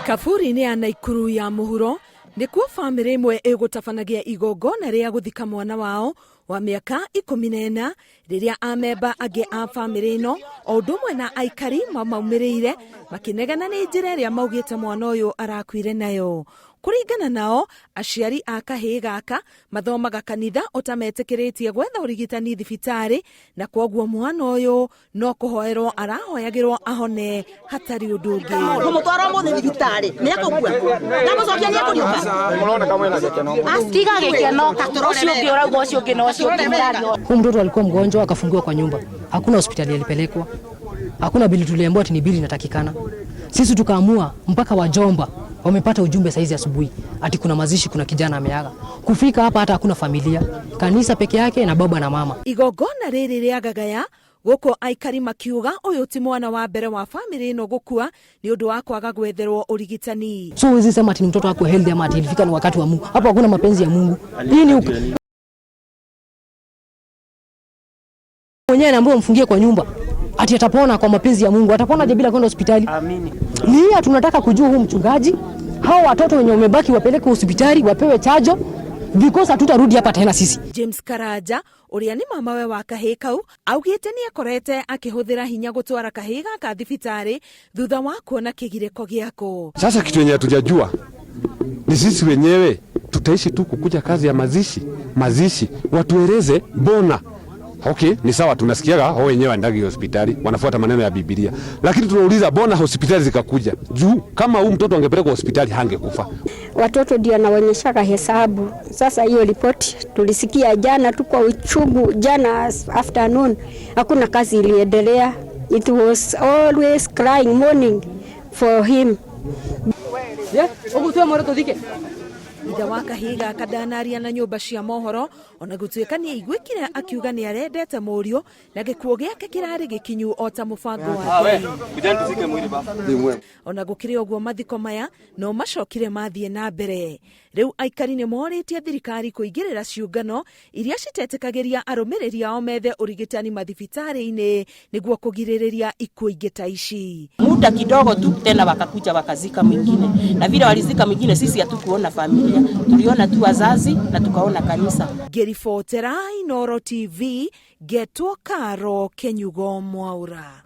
Kaburi-inĩ ya Naikuru ya mũhuro nĩkuo bamĩrĩ ĩmwe ĩgũtabanagia igongona rĩa gũthika mwana wao wa mĩaka 14 rĩrĩa amemba angĩ a bamĩrĩ ĩno o ũndũ ũmwe na aikari mamaumĩrĩire makĩnegena nĩ njĩra ĩrĩa maugĩte mwana ũyũ arakuire nayo. Kũringana nao, aciari a kahĩĩ gaka mathomaga kanitha ũtametĩkĩrĩtie gwetha ũrigitani thibitarĩ na kwoguo mwana ũyũ no kũhoerwo arahoyagĩrwo ahone hatarĩ ũndũ ũngĩ. Ngũmũtwara ũmũthĩ thibitarĩ nĩ ekũkua ndamũcokia nĩ ekũriũka. Tiga gĩkeno ũcio ũngĩ ũrauga ũcio ũngĩ na ũcio ũngĩ mũrario. Huyu mtoto alikuwa mgonjwa akafungiwa kwa nyumba, hakuna hospitali alipelekwa, hakuna bili tuliambiwa ati ni bili inatakikana. Sisi tukaamua mpaka wajomba wamepata ujumbe saizi asubuhi ati kuna mazishi, kuna kijana ameaga. Kufika hapa hata hakuna familia, kanisa peke yake na baba na mama. Igongona rĩrĩ rĩa gagaya gũkũ aikari makiuga ũyũ ti mwana wa mbere wa bamĩrĩ ĩno gũkua nĩ ũndũ wa kwaga gwetherwo ũrigitani. So huwezi sema ati ni mtoto wako healthy ama ati ilifika ni wakati wa Mungu. Hapo hakuna mapenzi ya Mungu. Hii ni mwenyewe anaambiwa mfungie kwa nyumba ati atapona kwa mapenzi ya Mungu. Atapona je bila kwenda hospitali? Amini. Nia tunataka kujua huu mchungaji, hao watoto wenye wamebaki wapeleke hospitali wapewe chajo because hatutarudi hapa tena sisi. James Karanja ũrĩa nĩ mamawe wa kahĩĩ kau augĩte nĩ akorete akĩhũthĩra hinya gũtwara kahĩĩ gaka thibitarĩ thutha wa kuona kĩgirĩko gĩako. Sasa kitu yenye hatujajua ni sisi wenyewe tutaishi tu kukuja kazi ya mazishi mazishi, watueleze mbona. Okay, ni sawa, tunasikiaga hao wenyewe waendagi hospitali wanafuata maneno ya Biblia, lakini tunauliza mbona hospitali zikakuja juu? Kama huu mtoto angepelekwa hospitali hangekufa. Watoto ndio anaonyeshaga hesabu. Sasa hiyo ripoti tulisikia jana tu kwa uchungu, jana afternoon, hakuna kazi iliendelea. It was always crying morning for him. Ithe wa kahĩĩ gaka ndanaria na nyũmba cia mohoro ona gũtuĩka nĩ aiguĩkire akiuga nĩ arendete mũriũ na gĩkuũ gĩake kĩrarĩ gĩkinyu o ta mũbango wa Ngai. Ona gũkĩrĩ ũguo mathiko maya no macokire mathiĩ na mbere. Rĩu aikari nĩ morĩtie thirikari kũingĩrĩra ciũngano iria citetĩkagĩria arũmĩrĩri ao methe ũrigitani mathibitarĩ-inĩ nĩguo kũgirĩrĩria ikuũ ingĩ ta ici. Muda kidogo tu tena wakakuja wakazika mwingine, na vile walizika mwingine sisi hatukuona familia, tuliona tu wazazi na tukaona kanisa. Ngĩribotera Inooro TV ngetwo Karo Kenyugo Mwaura.